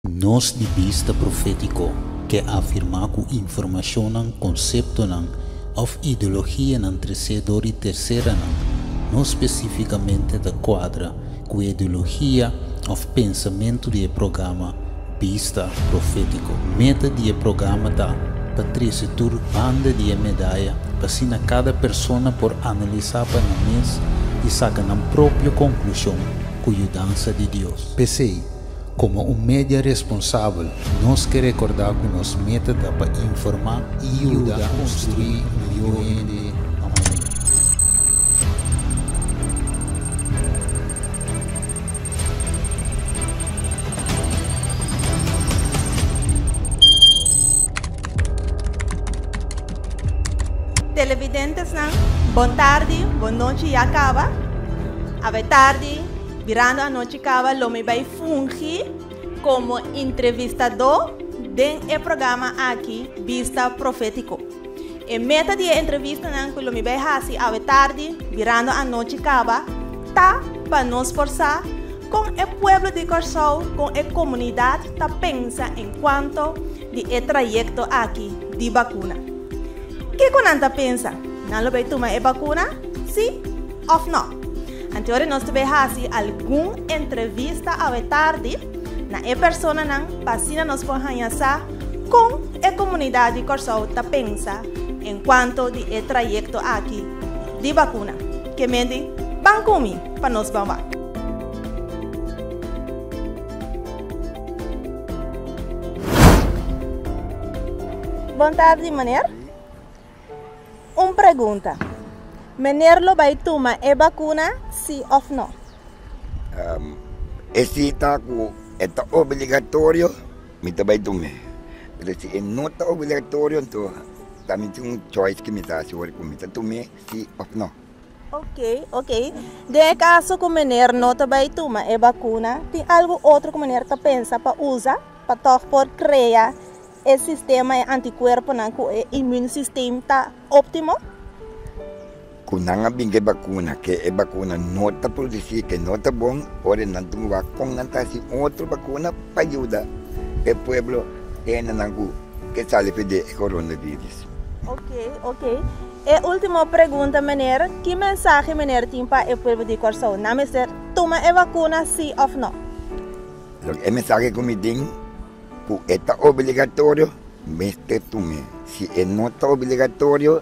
Nos di Bista Profétiko ke afirmá ku informashonnan, konseptonan òf ideologianan tresé dor di terseranan no spesífikamente ta kuadra ku e ideologia òf pensamentu di e programa Bista Profétiko. Meta di e programa ta pa trese tur banda di e medaya pa asina kada persona por analisá pa nan mes i saka nan propio konklushon ku yudansa di Dios. P'esei, komo un media responsabel, nos ke rekordá ku nos meta ta pa informá i yuda konstruí un mihó hende pa mañana. Televidentesnan, bon tardi, bon nochi ya caba. Awe tardi, birando anochi caba lo mi bay fungi como entrevistador den e programa aki Bista Profetico. E meta di e entrevistanan ku lo mi bai hasi awe tardi, birando anochi kaba, ta pa nos por sa kon e pueblo di Kòrsou, kon e komunidat ta pensa enkuanto di e trayekto aki di bakuna. Kiko nan ta pensa? Nan lo bai tuma e bakuna, si òf nò? Anteori nos ta bai hasi algun entrevista awe tardi na e personanan pa asina nos por haña sa Kon e komunidat di Kòrsou ta pensa enkuanto di e trayekto aki di bakuna? Ke mende ban ku mi pa nos ban wak. Bon tardi meneer. Un pregunta. Meneer lo bai tuma e bakuna si òf no? E si ta ku e ta obligatorio. Mi ta bai tum'é. Pero si e no ta obligatorio anto ta mi tin un choice ki mi ta hasi ora ku mi ta tum'é si òf no. Ok, ok. Den e kaso ku meneer no ta bai tuma e bakuna, tin algu otro ku meneer ta pensa pa usa pa tòg por krea e sistema, e antikuerponan ku e immuunsysteem ta óptimo? Ku nan a bin ku e bakuna, ke e bakuna no ta produsí, ke no ta bon, ora nan tin wak kon nan ta hasi otro bakuna pa yuda e pueblo hendenan ku ke sali for di e coronavirus. Ok, ok. E último pregunta meneer, ki mensahe meneer tin pa e pueblo di Kòrsou? Nan mester tuma e bakuna sí òf no? Loke e mensahe ku mi tin. Ku e ta obligatorio, mester tum'é. Si e no ta obligatorio,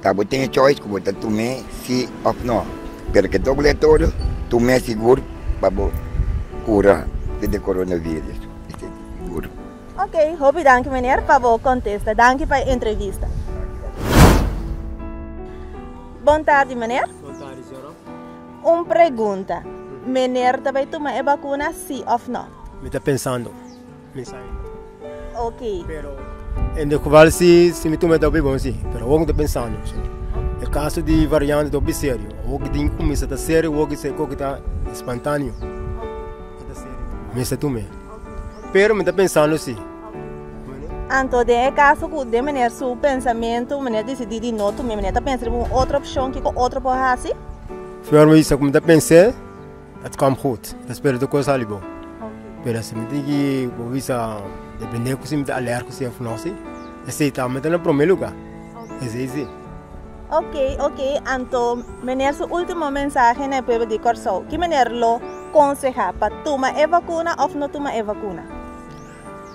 ta bo tin e choice ku bo ta tum'é si òf no. Pero ke ta obligatorio, tum'é sigur pa bo kura di coronavirus. Esei ta sigur. Ok, hopi danki meneer pa bo kontesta. Danki pa e entrevista. Bon tardi meneer. Bon tardi señora. Un pregunta, meneer ta bai tuma e bakuna si òf no? Mi ta pensando, mi sa ainda. Ok. Pero en de geval si si mi tuma e ta hopi bon si, pero awor mi ta pensando. E caso di variante ta hopi serio. Awor ki tin cuminsa ta serio, awor ki se koki ta espantaneo. E ta serio. Mester tum'e. Pero mi ta pensando si. Anto den e caso cu den meneer su pensamento, meneer dicidi di no tum'e, meneer ta pensa riba un otro opcion, kico otro por haci? Señor mi bisa cu mi ta pens'e. Het kwam goed. Ta spera tur kos sali bon. Pero si mi tin ki bo bisa depende ku si mi ta alergo si of no si. Esei tambe ta na prome luga. Esei si. Ok, ok. Anto meneer su ultimo mensahe na e pueblo di Kòrsou. Ki meneer lo konsehá pa tuma e vakuna of no tuma e vakuna?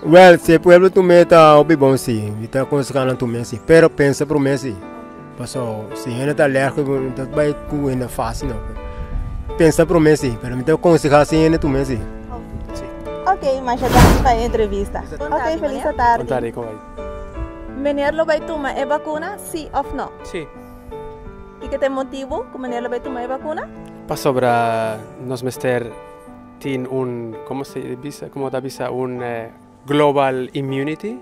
Wèl, si e pueblo tum'é ta hopi bon si. Mi ta konsehá nan tum'é si. Pero pensa promé si. Paso si hende ta alérgiko no ta bai ku hende fásil no. Pensa promé si, pero mi ta konsehá si hende tum'é si. Si. Ok, masha danki pa e entrevista. Ok, felis atardi. Bon tardi, kon bai? Meneer lo bai tuma e bakuna, si òf no? Si. Kiko ta e motibu ku meneer lo bai tuma e bakuna? Pasobra nos mester Tin un, como se bisa, como ta bisa, un global immunity,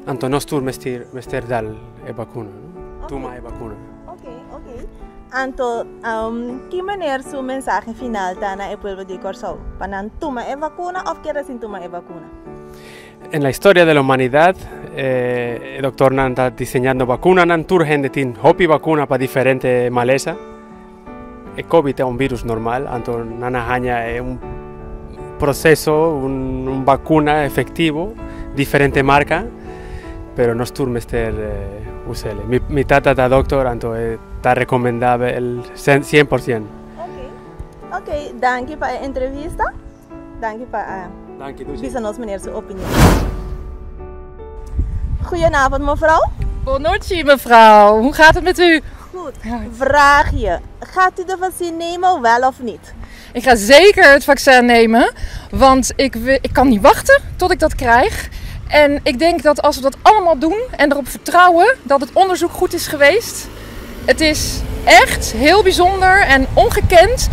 anto nos tur mester, mester dal e vacuna, no? Tuma e vacuna. Ok, ok. Anto, um, ki meneer su mensahe final ta na e pueblo di Kòrsou? Pa nan tuma e vacuna of keda sin tuma e vacuna? En la historia de la humanidad, eh, e doctornan ta diseñando vacunanan, tur hende tin hopi vacuna pa diferente malesa. E covid ta un virus normal, anto nan a haña e un proceso, un vacuna efectivo, diferente marca, pero nos tur mester us'e. Mi tata ta doctor, anto ta recomendabel 100%. Ok, danki pa e entrevista. Danki pa Danki, dushi. Bisa nos meneer su opinion. Goedenavond, mevrouw. Bonnochi, mevrouw. Hoe gaat het met u? Goed. Vraagje. Gaat u de vaccin nemen, wel of niet? Ik ga zeker het vaccin nemen, want ik kan niet wachten tot ik dat krijg. En ik denk dat als we dat allemaal doen en erop vertrouwen dat het onderzoek goed is geweest. Het is echt heel bijzonder en ongekend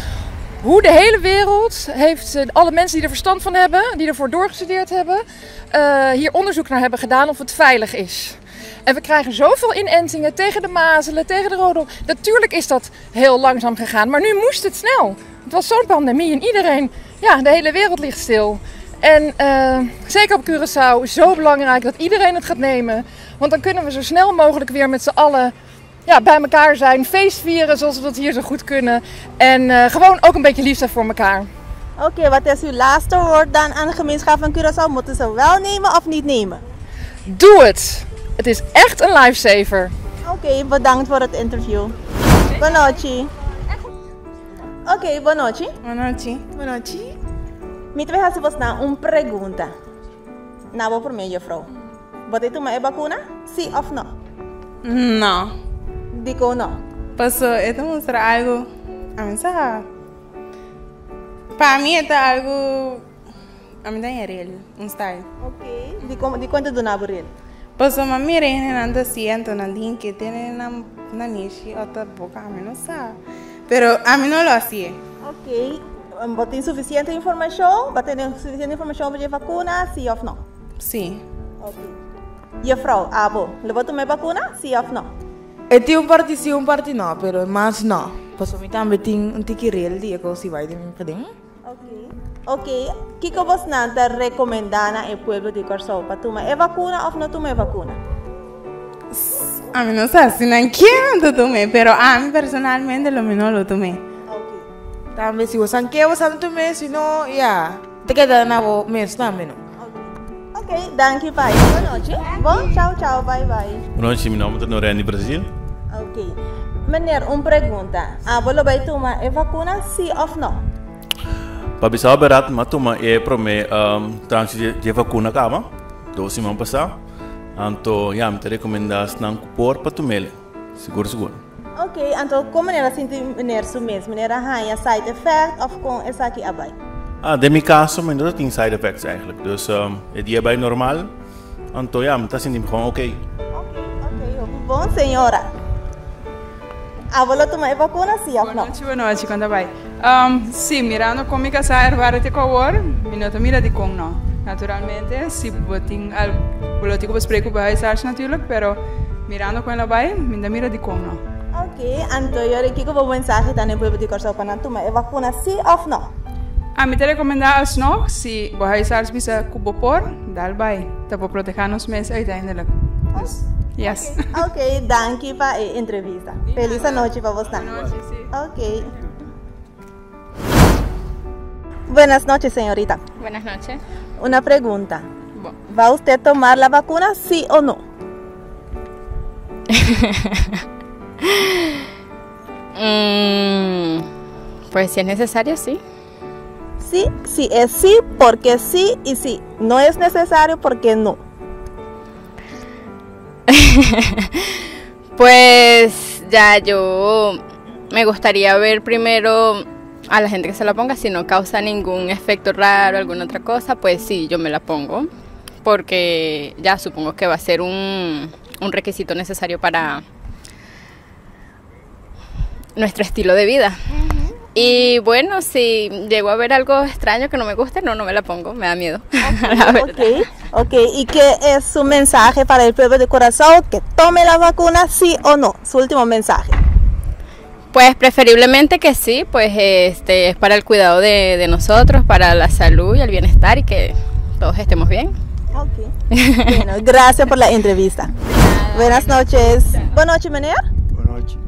hoe de hele wereld heeft, alle mensen die er verstand van hebben, die ervoor doorgestudeerd hebben, hier onderzoek naar hebben gedaan of het veilig is. En we krijgen zoveel inentingen tegen de mazelen, tegen de rode. Natuurlijk is dat heel langzaam gegaan, maar nu moest het snel. Het was zo'n pandemie en iedereen, ja, de hele wereld ligt stil. En zeker op Curaçao, zo belangrijk dat iedereen het gaat nemen. Want dan kunnen we zo snel mogelijk weer met z'n allen, ja, bij elkaar zijn, feest vieren zoals we dat hier zo goed kunnen. En gewoon ook een beetje lief zijn voor elkaar. Oké, wat is uw laatste woord dan aan de gemeenschap van Curaçao? Moeten ze wel nemen of niet nemen? Doe het! Het is echt een lifesaver. Oké, bedankt voor het interview. Bonnochi. Oké, bonnochi. Bonnochi. Bonnochi. Mi ta hasi boso un pregunta. Na bo prome, juffrouw. Bo ta tuma e vacuna? Si of no? No. Dicon no? Paso, e ta mustra algo. Ami sa. Pa mi ta algo. Ami ta real, un style. Ok. Dicon ta duna real? Paso, ma mira nan ta siento nan tin cu tene na nanishi of ta boca, ami no sa. Pero ami no lo haci. Ok. Bo tin suficiente informacion? Bo tin suficiente informacion pa e vacuna, si of no? Si. Ok. Juffrouw, abo, lo bo tuma e vacuna, si of no? E tin un parti si, un parti no, pero mas no. Paso mi tambe tin un tiki real di e cos bai di mi paden. Ok. Kico boso ta recomenda na e pueblo di Corsou pa tuma e vacuna of no tuma e vacuna? Ami no sa si nan kier tuma, pero ami personalmente lo mi no lo tuma. Ok. Tambe si bo kier bo tuma, si no, ja, ta keda na bo mes tambe no. Ok, danki, bai. Bonnochi. Bon, ciao, ciao, bye, bye. Bonnochi, mi nomber ta Norendi Brasil. Ok. Meneer, un pregunta. Abo lo bay tuma e vacuna, si of no? Pa bisa berdad, m'a tuma e prome tranche di vacuna caba, 2 siman pasa. Anto, ja, mi ta recomenda nan por pa tum'e. Sigur, sigur. Ok, anto con meneer a sinti meneer su mes? Meneer a haya side effect of con esaki a bay? Ah, den mi caso, mi no tin side effects eigenlijk. Dus e dia a bay normal. Anto, ja, mi ta sinti gewoon oké. Ok, bon, señora. Abo lo tuma e vacuna, si of no? Bonnochi, bonnochi, con ta bay? Si, mirando con mi casa ervaren te awor, mi no ta mira dicon no. Naturalmente, si bo tin al politico bespreken bij huisarts natuurlijk, pero mirando con la bay, mi no ta mira dicon no. Ok, anto yori, kico bo mensahe ta na pueblo di Corsou pa nan tuma e vacuna, si of no? Ami ta recomenda alsnog, si bo huisarts bisa cu bo por, dal bay. Ta pa proteha nos mes uiteindelijk. Dus, yes. Ok, danki pa e entrevista. Feliz nochi pa boso. Ok. Buenas noches, señorita. Buenas noches. Una pregunta. Bueno. ¿Va usted a tomar la vacuna, sí o no? Pues si es necesario, sí. Sí, si es sí, porque sí, y si no es necesario, porque no. Pues ya yo me gustaría ver primero a la gente que se la ponga, si no causa ningún efecto raro, alguna otra cosa, pues sí, yo me la pongo, porque ya supongo que va a ser un requisito necesario para nuestro estilo de vida. Y bueno, si llego a ver algo extraño que no me guste, no, no me la pongo, me da miedo, la verdad. Ok, ¿y qué es su mensaje para el pueblo de Curazao? ¿Que tome la vacuna, sí o no? Su último mensaje. Pues preferiblemente que sí, pues este es para el cuidado de nosotros, para la salud y el bienestar y que todos estemos bien. Ok. Bueno, gracias por la entrevista. Buenas noches. Buenas noches, meneer. Buenas noches.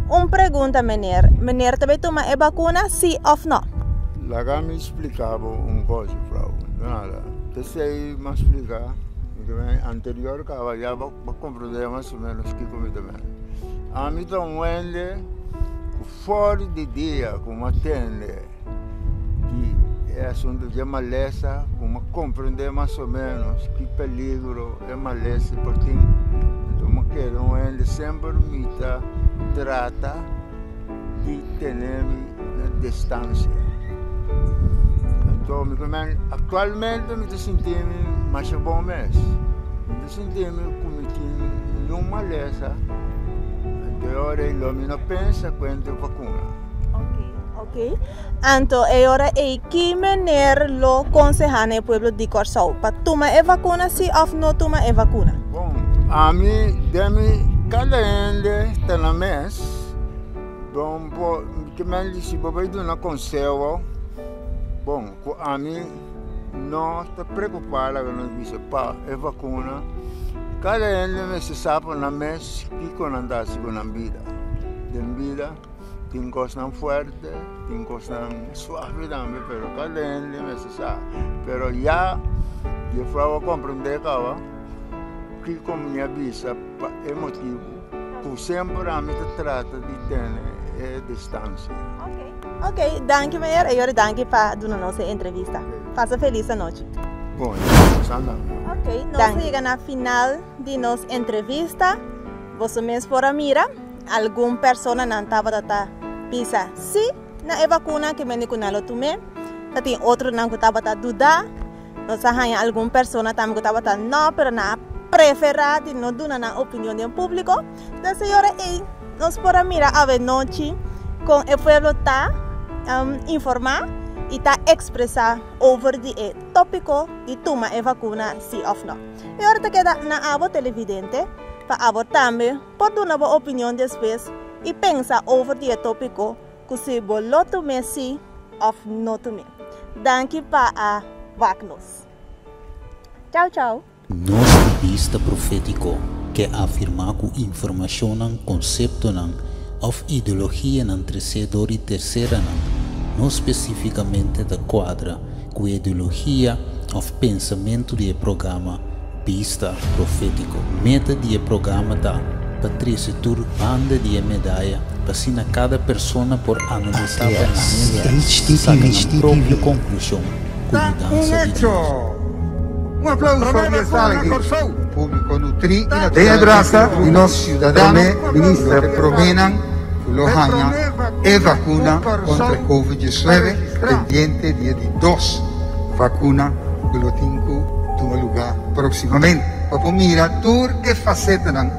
Un pregunta, meneer. Meneer, ¿ta bay tuma e vacuna, sí of no? Laga mi splika bo un kos, juffrouw. Nada. P'esei mi a splika anterior kaba ya bo komprendé mas o ménos kiko mi ta mende. Ami ta un hende ku for di dia ku mi a tende di e asuntu dje malesa ku mi a komprendé mas o ménos ki peligro e malesa por tin, anto mi a keda un hende semper mi ta trata di tene mi na distansia. Anto mi ku men aktualmente mi ta sinti mi masha bon mes. Mi ta sinti mi ku mi tin niun malesa, anto e ora ei lo mi no pensa kuenta vakuna. Ok, anto e ora ei ki mener lo konseha na e pueblo di Kòrsou pa tuma e vakuna si òf no tuma e vakuna? Bon, ami den mi kada hende ta na mes. Bon bo ke men di si bo bai duna konseho bon ku ami no ta preokupa laga nos bisa pa e vakuna kada hende mester sa pa nan mes kiko nan ta hasi ku nan bida den bida tin kosnan fuerte tin kosnan suave tambe pero kada hende mester sa pero ya juffrouw a komprende kaba kiko mi a bisa pa e motibu. Ku semper ami ta trata di tene e distansia. Ok, danki meneer e yori danki pa duna nos e entrevista. Pasa felis anochi. Bon, nos a nan. Ok, nos a yega na final di nos entrevista. Boso mes por a mira, algun personanan tabata ta bisa si na e vakuna ke mende ku nan lo tum'é. Ta tin otronan ku tabata duda. Nos a haña algun persona tambe ku tabata no, pero nan a preferá di no duna nan opinion den públiko. Entonces e ora ei nos por a mira awenochi kon e pueblo ta informá i ta ekspresá over di e tópiko di tuma e vakuna sí òf no. E ora ta keda na abo televidente pa abo tambe por duna bo opinion despues i pensa over di e tópiko ku si bo lo tum'é sí òf no tum'é. Danki pa a wak nos. Chau chau. Nos di bista profétiko ke afirmá ku informashonnan, konseptonan òf ideologianan tresé dor di terseranan no spesífikamente ta kuadra ku e ideologia òf pensamentu di e programa Bista Profétiko. Meta di e programa ta pa trese tur banda di e medaya pa asina kada persona por analisá pa nan mes i saka nan propio konklushon ku yudansa di Dios. Un aplauso pa mi estaba aki. Público nutrí i Den e brasa di nos Promé Minister proménan ku lo haña e vakuna kontra e Covid 19 pendiente di e di dos vakuna ku lo tin ku tuma lugá próksimamente. Pa por mira tur e fasetanan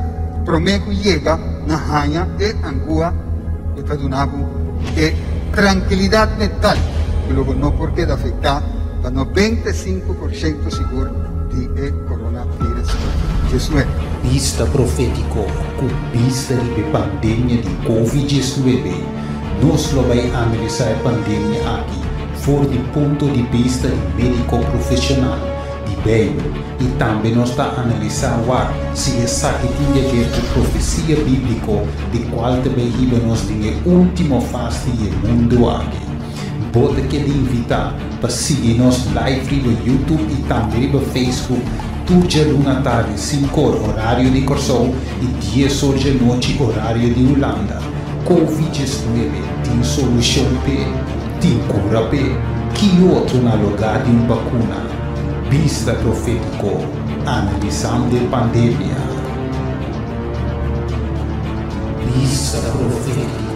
promé ku yega na haña e angua ku ta duna bo e trankilidat mental ku lo bo no por keda afektá pa 95% sigur di e coronavirus 19. Bista profétiko ku bista riba e pandemia di Covid 19, nos lo bai analisá e pandemia aki for di punto di bista di médiko profeshonal, di Beibel, i tambe nos ta analisá wak si esaki tin di aber ku profesia bíbliko di kual ta bai hiba nos den e último fase di e mundu aki. Bo ta keda invitá pa sigui nos live riba YouTube i tambe riba Facebook tur djaluna tardi sinkor orario di Kòrsou i dies or djanochi orario di Hulanda. Covid 19 tin solushon p'e? Tin kura p'e? Ki otro na lugá di un bakuna? Bista Profétiko, Analisando e Pandemia. Bista Profétiko.